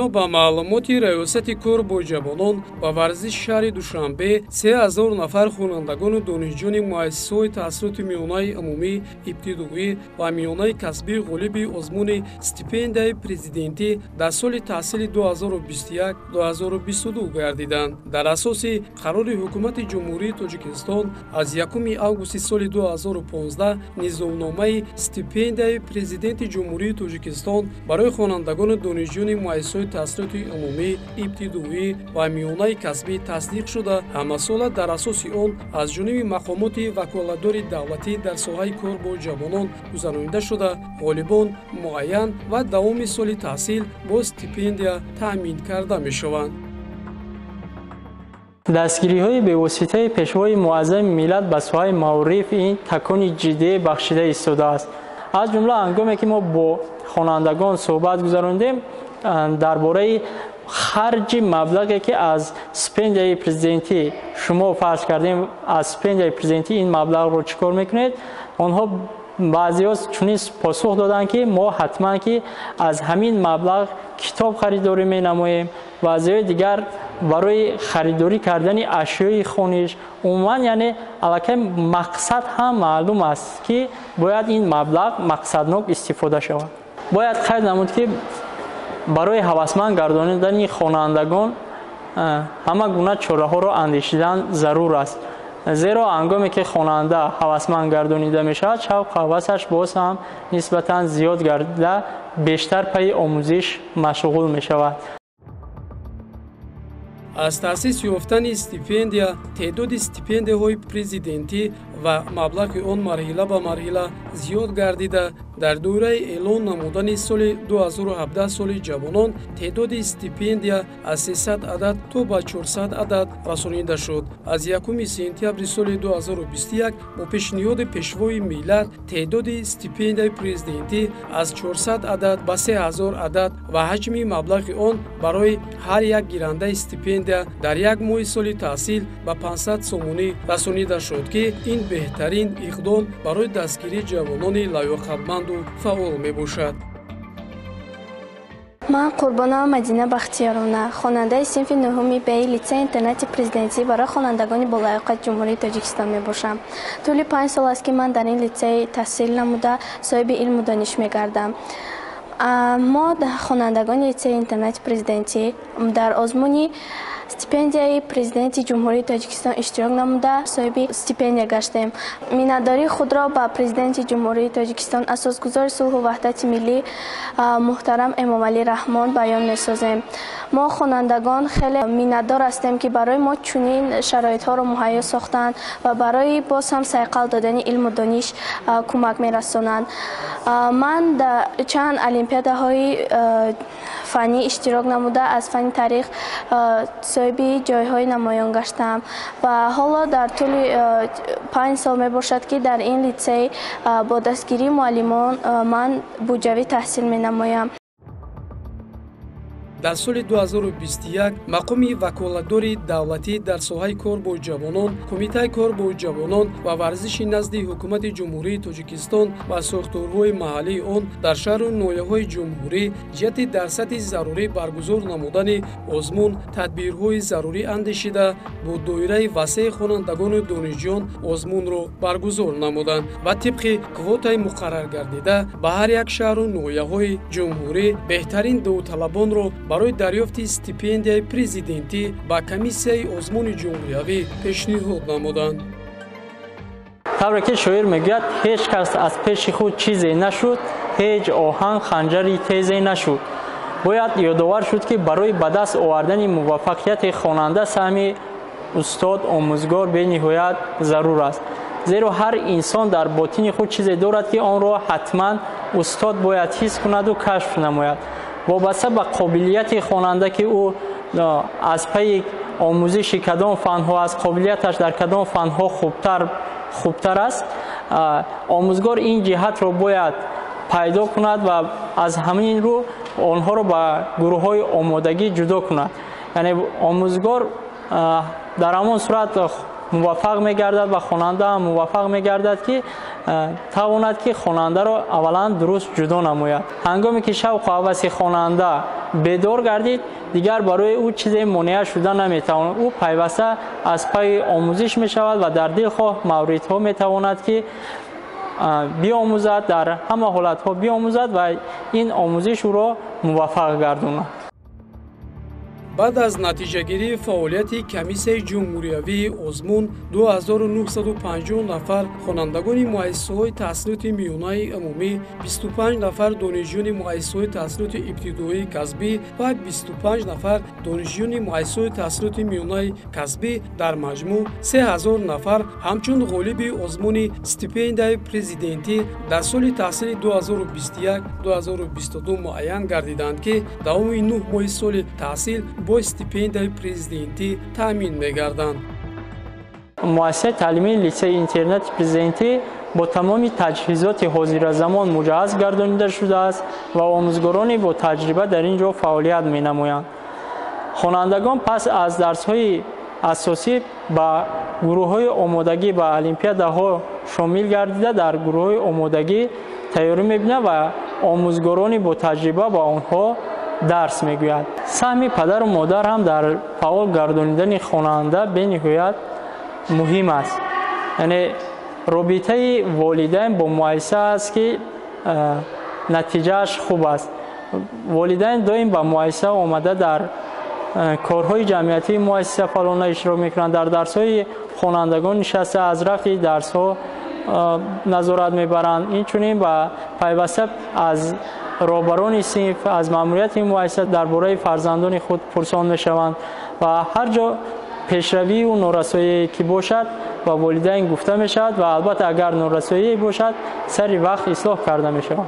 Бино ба маълумоти Раёсати кор бо ҷавонон ва варзиши шаҳри Душанбе, 3000 нафар хонандагону донишҷӯёни муассисаҳои таҳсилоти миёнаи умумӣ, ибтидоӣ ва миёнаи касбӣ ғолиби озмуни стипендияи президентӣ дар соли таҳсили 2021-2022 гардиданд. Дар асоси қарори Ҳукумати Ҷумҳурии Тоҷикистон аз 1 августи соли 2015 низомномаи стипендияи Президенти Ҷумҳурии Тоҷикистон барои хонандагону донишҷӯёни муассисаҳои таҳсилоти умумӣ, ибтидоӣ ва миёнаи касбӣ тасдиқ шуда, ҳамасола дар асоси он аз ҷониби мақомоти ваколатдори давлатӣ дар соҳаи кор бо ҷавонон гузаронида шуда, ғолибон муайян ва давоми соли таҳсил бо стипендия таъмин карда мешаванд. Дастгириҳои бевоситаи Пешвои Муаззами миллат ба соҳаи маориф ин такони ҷиддие бахшида истодааст. Аз ҷумла ҳангоме ки мо бо хонандагон суҳбат гузарондем дар бораи харҷи маблағе ки аз стипендияи президентӣ шумо фарз кардем, аз стипендияи президентӣ ин маблағро чӣ кор мекунед, онҳо баъзеҳо чунин посух доданд, ки мо ҳатман ки аз ҳамин маблағ китоб харидорӣ менамоем, баъзеҳои дигар барои харидорӣ кардани ашёи хониш. Умуман, яъне аллакай мақсад ҳам маълум аст, ки бояд ин маблағ мақсаднок истифода шавад. Бояд қайд намуд, ки барои ҳавасманд гардонидани хонандагон ҳама гуна чораҳоро андешидан зарур аст, зеро ҳангоме ки хонанда ҳавасманд гардонида мешавад, шавқу ҳавасаш боз ҳам нисбатан зиёд гардида, бештар пайи омӯзиш машғул мешавад. Аз таъсис ёфтани стипендия теъдоди стипендияҳои президентӣ ва маблағи он марҳила ба марҳила зиёд гардида, дар доираи эълон намудани соли 2017 соли ҷавонон теъдоди стипендия аз 300 адад то ба 400 адад расонида шуд. Аз 1 сентябри соли 2021 бо пешниҳоди Пешвои миллат теъдоди стипендияи президентӣ аз 400 адад ба 3000 адад ва ҳаҷми маблағи он барои ҳар як гирандаи стипендия дар як моҳи соли таҳсил ба 500 сомонӣ расонида шуд, ки ин беҳтарин иқдом барои дастгирии ҷавонони лаёқатманду фаъол мебошад. Ман Қурбонова Мадина Бахтиёровна, хонандаи синфи нӯҳуми Б литсеи интернати президентӣ барои хонандагони болаёқат Ҷумҳурии Тоҷикистон мебошам. Тӯли 5 сол аст, ки ман дар ин литсей таҳсил намуда, соҳиби илму дониш мегардам. Мо, хонандагони литсеи интернати президентӣ, дар озмуни стипендияи Президенти Ҷумҳурии Тоҷикистон иштирок намуда, соҳиби стипендия гаштем. Миннатдории худро ба Президенти Ҷумҳурии Тоҷикистон, Асосгузори сулҳу ваҳдати миллӣ муҳтарам Эмомалӣ Раҳмон баён месозем. Мо, хонандагон, хеле миннатдор ҳастем, ки барои мо чунин шароитҳоро муҳайё сохтанд ва барои боз ҳам сайқал додани илму дониш кӯмак мерасонанд. Ман дар чанд олимпиадаҳои фаннӣ иштирок намуда, аз фанни таърих соҳиби ҷойҳои намоён гаштам ва ҳоло дар тӯли 5 сол мебошад, ки дар ин литсей бо дастгирии муаллимон ман буҷавӣ таҳсил менамоям. Дар соли 2021 мақоми ваколатдори давлатӣ дар соҳаи кор бо ҷавонон, Кумитаи кор бо ҷавонон ва варзиши назди Ҳукумати Ҷумҳурии Тоҷикистон ва сохторҳои маҳаллии он дар шаҳру ноҳияҳои ҷумҳурӣ ҷиҳати дар сатҳи зарурӣ баргузор намудани озмун тадбирҳои зарурӣ андешида, бо доираи васеи хонандагону донишҷӯён озмунро баргузор намуданд ва тибқи квотаи муқарраргардида ба ҳар як шаҳру ноҳияҳои ҷумҳурӣ беҳтарин довталабонро барои дарёфти стипендияи президентӣ ба комиссияи озмуни ҷумҳуриявӣ пешниҳод намуданд. Тавре ки шоир мегӯяд: «Ҳеҷ кас аз пеши худ чизе нашуд, ҳеҷ оҳан ханҷари тезе нашуд». Бояд ёдовар шуд, ки барои ба даст овардани муваффақияти хонанда саҳми устод омӯзгор бениҳоят зарур аст, зеро ҳар инсон дар ботини худ чизе дорад, ки онро ҳатман устод бояд ҳис кунаду кашф намояд. Вобаста ба қобилияти хонанда, ки ӯ аз пайи омӯзиши кадом фанҳо аст, қобилияташ дар кадом фанҳо хубтар аст, омӯзгор ин ҷиҳатро бояд пайдо кунад ва аз ҳамин рӯ онҳоро ба гурӯҳҳои омодагӣ ҷудо кунад. Яъне омӯзгор дар ҳамон сурат муваффақ мегардад ва хонанда ҳам муваффақ мегардад, ки тавонад, ки хонандаро аввалан дуруст ҷудо намояд. Ҳангоме ки шавқу ҳаваси хонанда бедор гардид, дигар барои ӯ чизе монеа шуда наметавонад. Ӯ пайваста аз пайи омӯзиш мешавад ва дар дилхоҳ мавридҳо метавонад ки биомӯзад, дар ҳама ҳолатҳо биомӯзад ва ин омӯзиш ӯро муваффақ гардонад. Баъд аз натиҷагирии фаъолияти комиссияи ҷумҳуриявии озмун 2950 нафар хонандагони муассисаҳои таҳсилоти миёнаи умумӣ, 25 нафар донишҷӯёни муассисаҳои таҳсилоти ибтидоии касбӣ ва 25 нафар донишҷӯёни муассисаҳои таҳсилоти миёнаи касбӣ, дар маҷмӯъ 3000 нафар ҳамчун ғолиби озмуни стипендияи президентӣ дар соли таҳсили 2021-2022 муайян гардиданд, ки давоми 9 моҳи соли таҳсил бо стипендияи президентӣ таъмин мегарданд. Муассисаи таълимии литсейи интернати президентӣ бо тамоми таҷҳизоти ҳозиразамон муҷаҳҳаз гардонида шудааст ва омӯзгорони бо таҷриба дар ин ҷо фаъолият менамоянд. Хонандагон пас аз дарсҳои асосӣ ба гурӯҳҳои омодагӣ ба олимпиадаҳо шомил гардида, дар гурӯҳҳои омодагӣ тайёрӣ мебинанд ва омӯзгорони бо таҷриба ба онҳо дарс мегӯяд. Саҳми падару модар ҳам дар фаъол гардонидани хонанда бениҳоят муҳим аст. Яъне робитаи волидайн бо муассиса аст ки натиҷааш хуб аст. Волидайн доим ба муассиса омада дар корҳои ҷамъиятии муассиса фаъолона иштирок мекунанд, дар дарсҳои хонандагон нишаста аз рафти дарсҳо назорат мебаранд. Инчунин ба пайваста аз роҳбарони синф, аз маъмурияти муассиса дар бораи фарзандони худ пурсон мешаванд ва ҳар ҷо пешравию норасоие ки бошад ба волидайн гуфта мешавад ва албатта агар норасоие бошад сари вақт ислоҳ карда мешавад.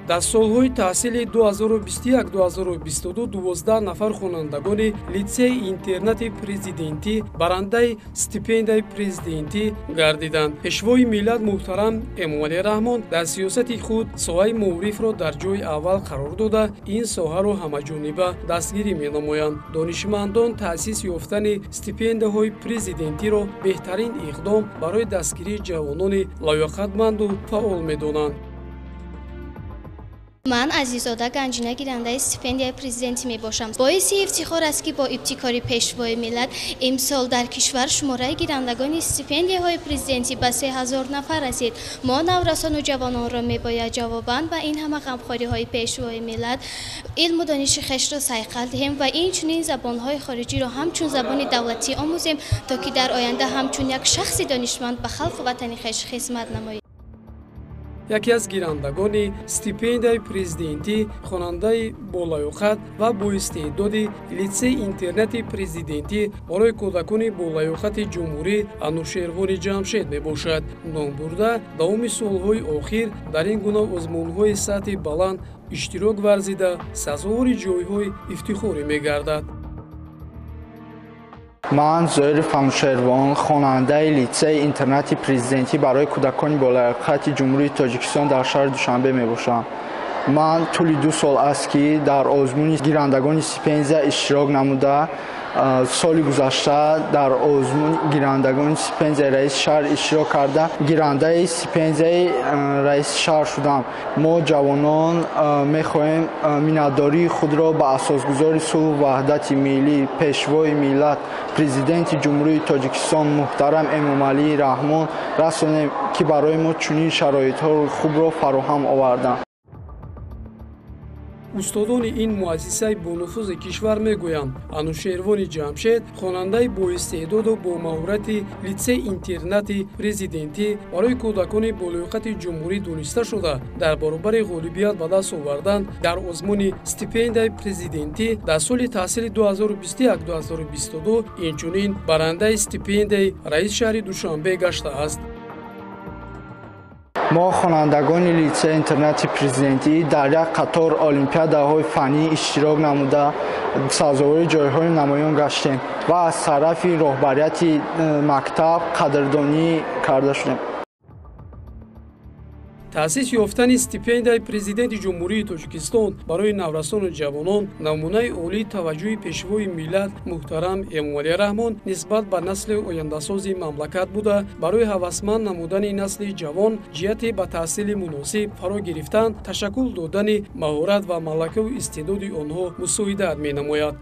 Дар солҳои таҳсили 2021-2022 12 нафар хонандагони литсейи интернати президентӣ барандаи стипендияи президентӣ гардиданд. Пешвои миллат муҳтарам Эмомалӣ Раҳмон дар сиёсати худ соҳаи маорифро дар ҷои аввал қарор дода, ин соҳаро ҳамаҷониба дастгирӣ менамоянд. Донишмандон таъсис ёфтани стипендияҳои президентиро беҳтарин иқдом барои дастгирии ҷавонони лоёқатманду фаъол медонанд. Ман Азизода Ганҷина, гирандаи стипендияи президентӣ мебошам. Боиси ифтихор аст, ки бо ибтикори пешвои миллат имсол дар кишвар шумораи гирандагони стипендияҳои президентӣ ба 3000 нафар расид. Мо наврасону ҷавононро мебояд ҷавобан ба ин ҳама ғамхориҳои пешвои миллат илму дониши хешро сайқал диҳем ва инчунин забонҳои хориҷиро ҳамчун забони давлатӣ омӯзем, то ки дар оянда ҳамчун як шахси донишманд ба халқу ватани хеш хизмат намоем. Яке аз гирандагони стипендияи президентӣ хонандаи болаёқат ва боистеъдоди литсейи интернати президентӣ барои кӯдакони болаёқати ҷумҳурӣ Анушервони Ҷамшед мебошад. Номбурда давоми солҳои охир дар ин гуна озмунҳои сатҳи баланд иштирок варзида, сазовори ҷойҳои ифтихорӣ мегардад. Ман Зоиров Анушервон, хонандаи литсейи интернати президентӣ барои кӯдакони болаёқати Ҷумҳурии Тоҷикистон дар шаҳри Душанбе мебошам. Ман тӯли 2 сол аст, ки дар озмуни гирандагони стипендия иштирок намуда, соли гузашта дар озмуни гирандагони стипендияи раиси шаҳр иштирок карда, гирандаи стипендияи раиси шаҳр шудам. Мо ҷавонон мехоҳем миннатдории худро ба асосгузори сулҳу ваҳдати миллӣ, пешвои миллат, президенти Ҷумҳурии Тоҷикистон муҳтарам Эмомалӣ Раҳмон расонем, ки барои мо чунин шароитҳои хубро фароҳам оварданд. Устодони ин муассисаи бонуфузи кишвар мегӯянд, Анушервони Ҷамшед хонандаи боистеъдоду бомаҳорати литсей-интернати президентӣ барои кӯдакони болоёқати ҷумҳурӣ дониста шуда, дар баробари ғолибият ба даст овардан дар озмуни стипендияи президентӣ дар соли таҳсили 2021-2022 инчунин барандаи стипендияи раиси шаҳри Душанбе гаштааст. Мо хонандагони литсейи интернати президентӣ дар як қатор олимпиадаҳои фаннӣ иштирок намуда, сазовори ҷойҳои намоён гаштем ва аз тарафи роҳбарияти мактаб қадрдонӣ карда шудем. Таъсис ёфтани стипендияи Президенти Ҷумҳурии Тоҷикистон барои наврасону ҷавонон намунаи олии таваҷҷӯҳи Пешвои миллат муҳтарам Эмомалӣ Раҳмон нисбат ба насли ояндасози мамлакат буда, барои ҳавасманд намудани насли ҷавон ҷиҳати ба таҳсили муносиб фаро гирифтан, ташаккул додани маҳорат ва малакаву истеъдоди онҳо мусоидат менамояд.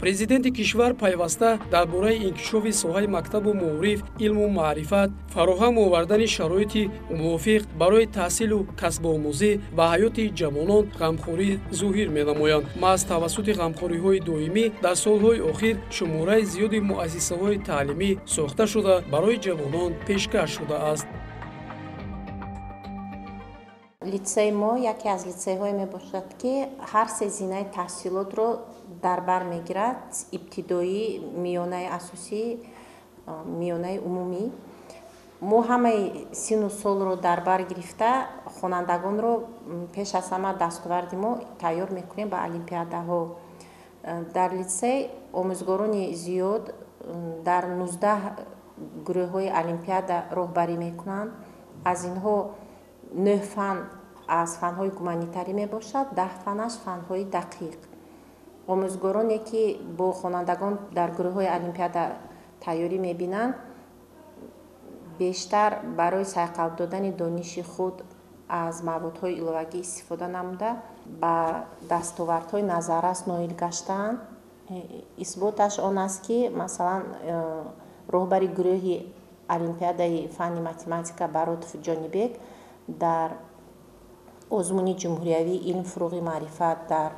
Президенти кишвар пайваста дар бораи инкишофи соҳаи мактабу маориф, илму маърифат, фароҳам овардани шароити мувофиқ барои таҳсилу касбомӯзӣ ва ҳаёти ҷавонон ғамхорӣ зоҳир менамоянд. Маҳз тавассути ғамхориҳои доимӣ дар солҳои охир шумораи зиёди муассисаҳои таълимӣ сохта шуда, барои ҷавонон пешкаш шудааст. Литсеи мо яке аз литсейҳое мебошад, ки ҳар се зинаи таҳсилотро дар бар мегирад: ибтидоӣ, миёнаи асосӣ, миёнаи умумӣ. Мо ҳамаи сину солро дар бар гирифта, хонандагонро пеш аз ҳама дастоварди мо тайёр мекунем ба олимпиадаҳо. Дар литсей омӯзгорони зиёд дар 19 гурӯҳҳои олимпиада роҳбарӣ мекунанд. Аз инҳо 9 фан аз фанҳои гуманитарӣ мебошад, 10 фанаш фанҳои дақиқ. Омӯзгороне ки бо хонандагон дар гурӯҳҳои олимпиада тайёрӣ мебинанд, бештар барои сайқал додани дониши худ аз маводҳои иловагӣ истифода намуда, ба дастовардҳои назаррас ноил гаштаанд. Исботаш он аст, ки масалан роҳбари гурӯҳи олимпиадаи фанни математика Баротов Ҷонибек дар озмуни ҷумҳуриявии илм, фурӯғи маърифат дар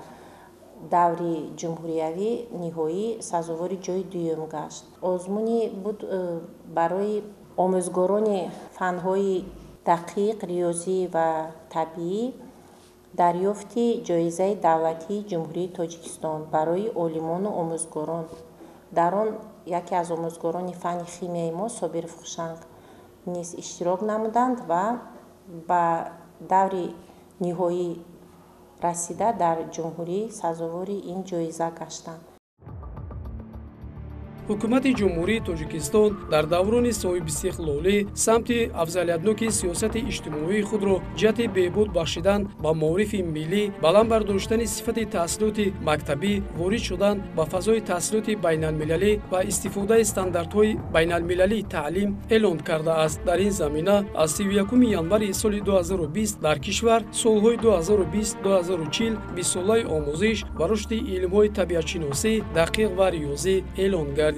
даври ҷумҳуриявӣ ниҳоӣ сазовори ҷойи дуюм гашт. Озмуни буд барои омӯзгорони фанҳои дақиқ, риёзӣ ва табиӣ дарёфти ҷоизаи давлатии Ҷумҳурии Тоҷикистон барои олимону омӯзгорон. Дар он яке аз омӯзгорони фанни химияи мо Собиров Хушанг низ иштирок намуданд ва ба даври ниҳоӣ расида дар ҷумҳурӣ сазовори ин ҷоиза гаштанд. Ҳукумати Ҷумҳурии Тоҷикистон дар даврони соҳибистиқлолӣ самти афзалиятноки сиёсати иҷтимоии худро ҷиҳати беҳбуд бахшидан ба маорифи миллӣ, баланд бардоштани сифати таҳсилоти мактабӣ, ворид шудан ба фазои таҳсилоти байналмилалӣ ва истифодаи стандартҳои байналмилалии таълим эълон кардааст. Дар ин замина аз 31 январи соли 2020 дар кишвар солҳои 2020-2040 бистсолаи омӯзиш ва рушди илмҳои табиатшиносӣ, дақиқ ва риёзӣ эълон гардид.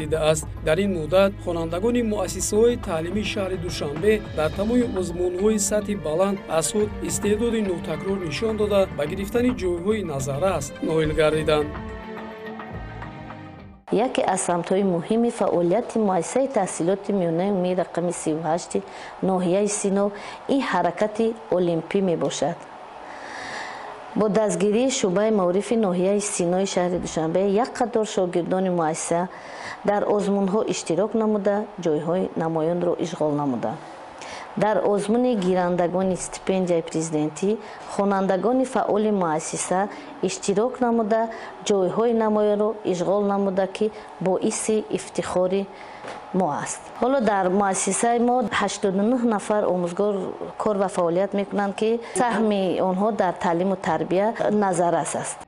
Дар ин муддат хонандагони муассисаҳои таълимии шаҳри Душанбе дар тамоми озмунҳои сатҳи баланд аз худ истеъдоди нотакрор нишон дода, ба гирифтани ҷойҳои назаррас ноил гардиданд. Яке аз самтҳои муҳими фаъолияти муассисаи таҳсилоти миёнаи умумии рақами 38 ноҳияи Сино ин ҳаракати олимпӣ мебошад. Бо дастгирии шӯъбаи маорифи ноҳияи Синои шаҳри Душанбе як қатор шогирдони муассиса дар озмунҳо иштирок намуда, ҷойҳои намоёнро ишғол намуданд. Дар озмуни гирандагони стипендияи президентӣ хонандагони фаъоли муассиса иштирок намуда, ҷойҳои намоёнро ишғол намуда, ки боиси ифтихори мо аст. Ҳоло дар муассисаи мо 89 нафар омӯзгор кор ва фаъолият мекунанд, ки саҳми онҳо дар таълиму тарбия назаррас аст.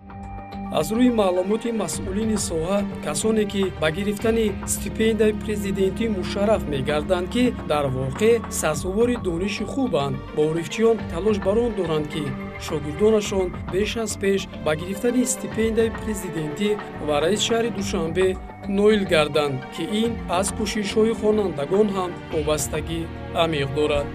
Аз рӯи маълумоти масъулини соҳа, касоне ки ба гирифтани стипендияи президентӣ мушарраф мегарданд, ки дар воқеъ сазовори дониши хубанд, маорифчиён талош бар он доранд, ки шогирдонашон беш аз пеш ба гирифтани стипендияи президентӣ ва раиси шаҳри Душанбе ноил гарданд, ки ин аз кӯшишҳои хонандагон ҳам вобастагӣ амиқ дорад.